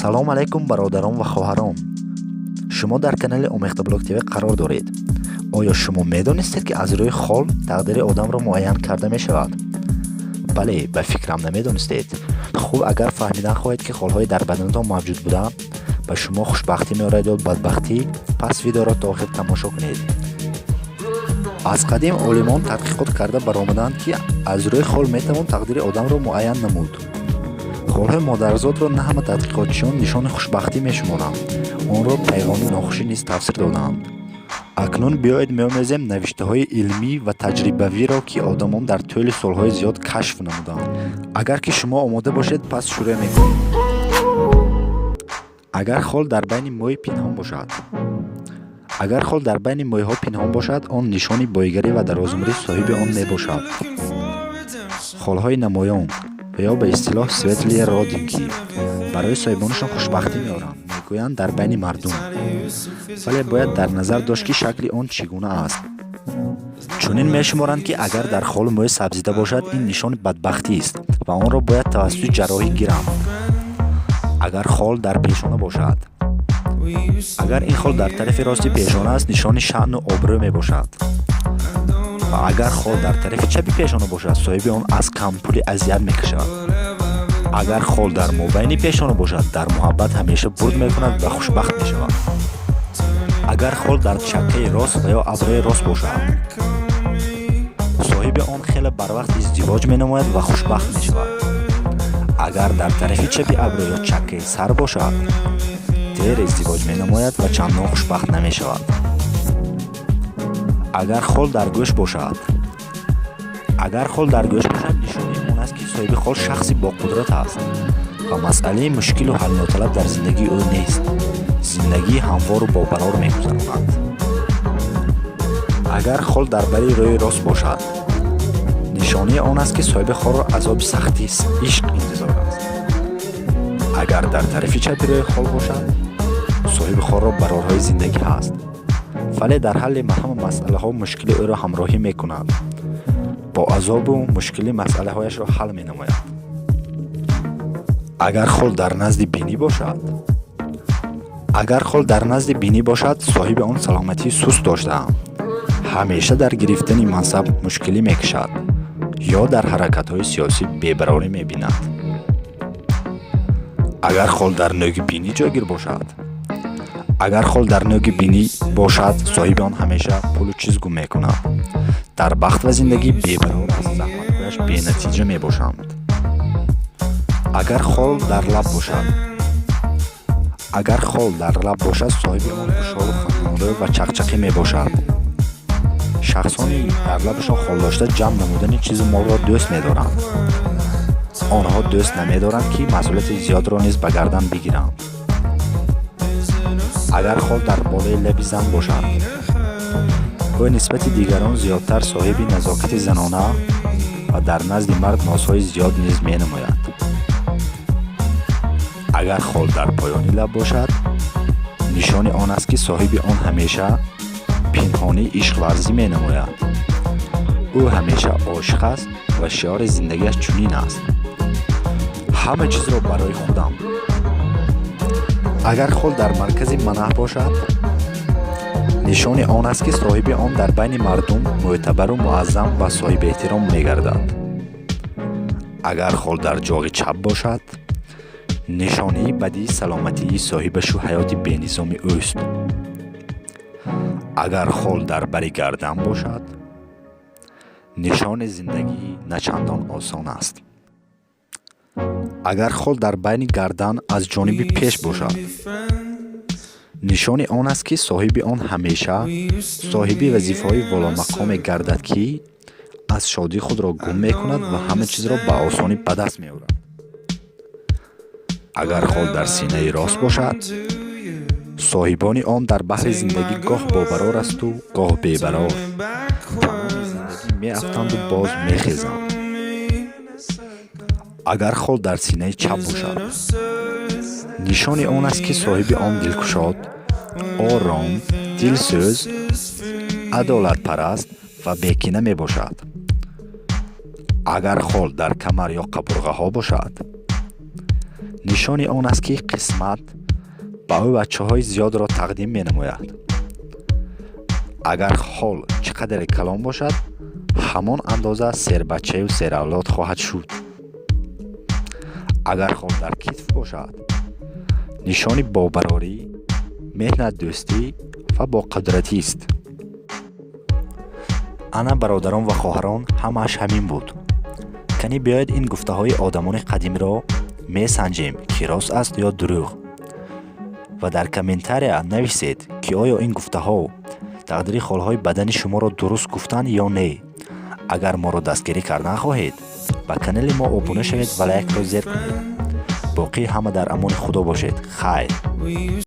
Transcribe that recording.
Салом алайкум, бародарон ва хоҳарон! Шумо дар канали Омехтаблог ТВ қарор доред. Оё шумо медонистед, ки аз рӯи хол тақдири одамро муайян карда мешавад? Бале, ба фикрам, намедонистед. Хуб, агар фаҳмидан хоҳед, ки холҳои дар баданатон мавҷуд буда ба шумо хушбахтӣ меорад ё бадбахтӣ, пас видеоро то охир тамошо кунед. Аз қадим олимон тадқиқот карда баромаданд, ки аз рӯи хол метавон тақдири одамро муайян намуд. Холҳои модарзодро на ҳама тадқиқотчиён нишони хушбахтӣ мешуморанд, онро пайғоми нохушӣ низ тафсир додаанд. Акнун биёед, меомезем навиштаҳои илмӣ ва таҷрибавиро, ки одамон дар тӯли солҳои зиёд кашф намуданд. Агар ки шумо омода бошед, пас шурӯъ мекунем. Агар хол дар байни мӯй пинҳон бошад. Агар хол дар байни мӯйҳо пинҳон бошад, он нишони боигарӣ ва дарозумрии соҳиби он мебошад. Холҳои намоён ва ё ба истилоҳ светлые родинки барои соҳибонашон хушбахтӣ меоранд, мегӯянд дар байни мардум. Вале бояд дар назар дошт, ки шакли он чӣ гуна аст. Чунин мешуморанд, ки агар дар хол мӯй сабзида бошад, ин нишони бадбахтист ва онро бояд тавассути ҷарроҳӣ гиранд. Агар хол дар пешона бошад. Агар ин хол дар тарафи рости пешона аст, нишони шаъну обрӯ мебошад. Ва агар хол дар тарафи чапи пешона бошад, соҳиби он аз кампулӣ азият мекашад. Агар хол дар мобайни пешона бошад, дар муҳаббат ҳамеша бурд мекунад ва хушбахт мешавад. Агар хол дар чаккаи рост ва ё абрӯи рост бошад, соҳиби он хеле барвақт издивоҷ менамояд ва хушбахт мешавад. Агар дар тарафи чапи абрӯ ё чаккаи сар бошад, дер издивоҷ менамояд ва чандон хушбахт намешавад. Агар хол дар гӯш бошад. Агар хол дар гӯш бошад, нишонаи он аст, ки соҳиби хол шахси боқудрат аст ва масъалаи мушкилу ҳалноталаб дар зиндагии ӯ нест, зиндагии ҳамвору бобарор мегузаронад. Агар хол дар бари рӯи рост бошад, нишонаи он аст, ки соҳиби холро азоби сахти ишқ интизор аст. Агар дар тарафи чапи рӯи хол бошад, соҳиби холро барорҳои зиндагӣ ҳаст, вале дар ҳалли ҳама масъалаҳо мушкили ӯро ҳамроҳӣ мекунад, бо азобу мушкилӣ масъалаҳояшро ҳал менамояд. Агар хол дар назди бинӣ бошад. Агар хол дар назди бинӣ бошад, соҳиби он саломатии суст дошта, ҳамеша дар гирифтани мансаб мушкилӣ мекашад ё дар ҳаракатҳои сиёсӣ бебарорӣ мебинад. Агар хол дар нӯги бинӣ ҷойгир бошад. Агар хол дар нӯги бинӣ бошад, соҳиби он ҳамеша пулу чиз гум мекунад, дар бахт ва зиндагӣ бебарор аст, заҳматҳояш бенатиҷа мебошанд. Агар хол дар лаб бошад. Агар хол дар лаб бошад, соҳиби он хушҳолу хандонрӯ ва чақчақӣ мебошад. Шахсони дар лабашон хол дошта ҷамъ намудани чизу молро дӯст медоранд. Онҳо дӯст намедоранд, ки масъулияти зиёдро низ ба гардан бигиранд. Агар хол дар болои лаби зан бошад, ӯ нисбати дигарон зиёдтар соҳиби назокати занона ва дар назди мард нозҳои зиёд низ менамояд. Агар хол дар поёни лаб бошад, нишони он аст, ки соҳиби он ҳамеша пинҳонӣ ишқварзӣ менамояд. Ӯ ҳамеша ошиқ аст ва шиори зиндагиаш чунин аст: «Ҳама чизро барои худам». Агар хол дар маркази манаҳ бошад, нишони он аст, ки соҳиби он дар байни мардум мӯътабару муаззам ва соҳибэҳтиром мегардад. Агар хол дар ҷоғи чап бошад, нишонаи бадии саломатии соҳибашу ҳаёти бенизоми ӯст. Агар хол дар бари гардан бошад, нишони зиндагӣ начандон осон аст. Агар хол дар байни гардан аз ҷониби пеш бошад, нишони он аст, ки соҳиби он ҳамеша соҳиби вазифаҳои воломақоме гардад, ки аз шодӣ худро гум мекунад ва ҳама чизро ба осонӣ ба даст меорад. Агар хол дар синаи рост бошад, соҳибони он дар баҳри зиндагӣ гоҳ бобарор асту гоҳ бебарор, тамоми зиндагӣ меафтанду боз мехезанд. Агар хол дар синаи чап бошад, нишони он аст, ки соҳиби он дилкушод, ором, дилсӯз, адолатпараст ва бекина мебошад. Агар хол дар камар ё қабурғаҳо бошад, Нишони он аст, ки қисмат ба ӯ бачаҳои зиёдро тақдим менамояд. Агар хол чӣ қадаре калон бошад, ҳамон андоза сербачаю серавлод хоҳад шуд. Агар хол дар китф бошад, нишони бобарорӣ, меҳнатдӯстӣ ва боқудратист. Ана, бародарон ва хоҳарон, ҳамааш ҳамин буд. Канӣ биёед, ин гуфтаҳои одамони қадимро месанҷем, ки рост аст ё дурӯғ, ва дар комментария нависед, ки оё ин гуфтаҳо тақдири холҳои бадани шуморо дуруст гуфтанд ё не. Агар моро дастгирӣ кардан хоҳед, ба канали мо обуна шавед ва лайкро зер кунед. Боқӣ ҳама дар амони Худо бошед. Хайр.